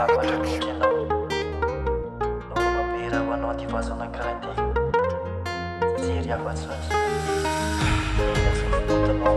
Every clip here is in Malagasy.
Mivavaka loatra ianao. Naoroma be raha ho anao ty vazo anankiray ty. Tsy hijery afa-tsy ny sy ny fokotinao.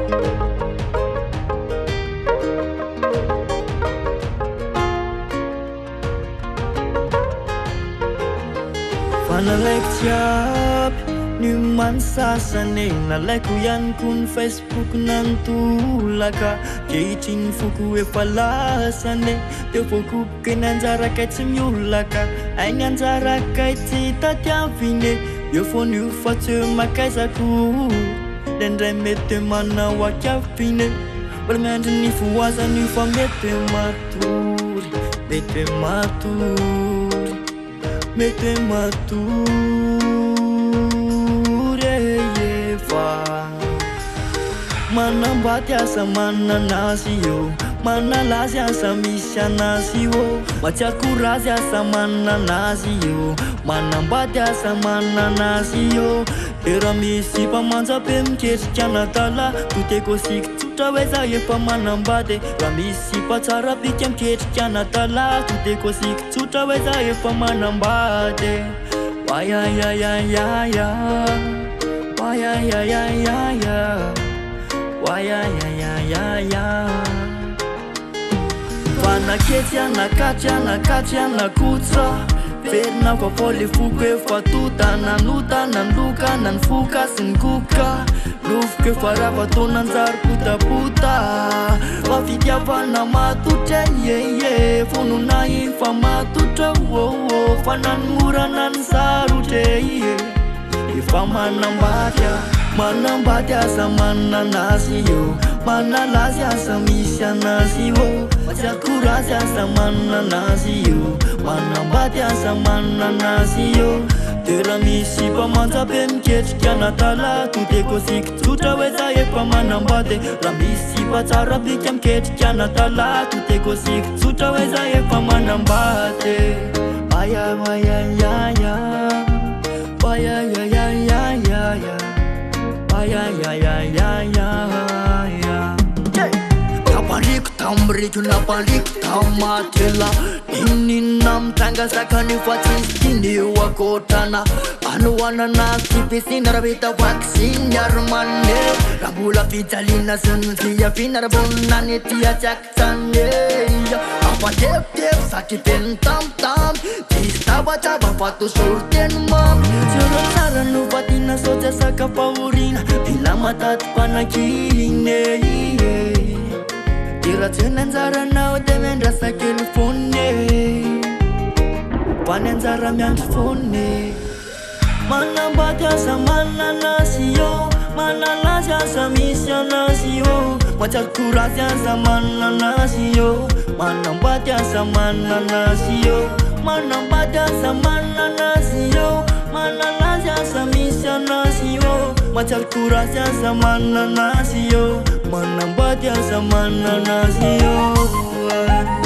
Fa nalaiko tsy ampy ny oman'ny sasany e. Nalaiko ihany koa ny Facebook nantolaka. Ankehitriny ny foko efa lasany e. Teo voakoboka eny anjara kay tsy miolaka. Hay ny anjara kay tsy tadiavina e. Eo foana io fa tsy eo makaiza ko. Indraindray mety hoe manao ankiavina e. Mbola miandry ny fohazana io fa mety hoe matory. Mety hoe matory. Mety hoe matory e fa manambady aza manana azy eo. Manala azy aza misy anazy eo. Mahatsiaro korazy aza manana azy eo. Manambady aza manana azy eo. De raha misy sipa manja be miketrika an'adala, toteko siky tsotra hoe za efa manambady e. Raha misy sipa tsara bika miketrika an'adala, toteko siky tsotra hoe za efa manambady e. Wayayayayaya, wayayayayaya, wayayayayaya. Fa naketsy anakatry anakatry anakotsa. Verina vaovao le foko efa tota. Nanota nanoka nanifoka sy nikoka. Nofiko efa rava tô nanjary potapota. Fa fitiavana matotra ye ye. Fonona iny fa matotra oh oh. Fa na ny mora na ny sarotra e. Efa manambady aho, manambady aza manana azy eo. Manala azy aza misy anazy eo. Matsiaro korazy aza manana azy eo. Manambady aza manana azy eo. De raha misy sipa manja be miketrika an'adala, toteko siky tsotra hoe za efa manambady. Raha misy sipa tsara bika miketrika an'adala, toteko siky tsotra hoe za efa manambady. Aya ayayaya, ayayayayaya, ayayayayaya. Nampaliko tamin'iriko, nampaliko tamin'ny Ninona mitranga zakany fa tsisy tiany eo ankoatrana. Anohanana sy fisiana raha vita vaksiny ary manome. Raha mbola fijaliana sy ny fiaviana raha vonona ny tia tsy akitsany. Afa-tebiteby satria feno tambitamby. Tsisy tabataba fa tosory teny mamy. Tsy ireo tsara no vadiana sao tsy asaka fahoriana. Mila matady mpanakiana e. De raha tsy ny anjaranao de miandrasa kely foana e. Fa ny anjara miandry foana e. Manambady aza manana azy eo. Manala azy aza misy anazy eo. Mahatsiaro korazy aza manana azy eo. Manambady aza manana azy eo. Manambady aza manana azy eo. Manala azy aza misy anazy eo. Mahatsiaro korazy aza manana azy eo. Manambady aza manana azy eo.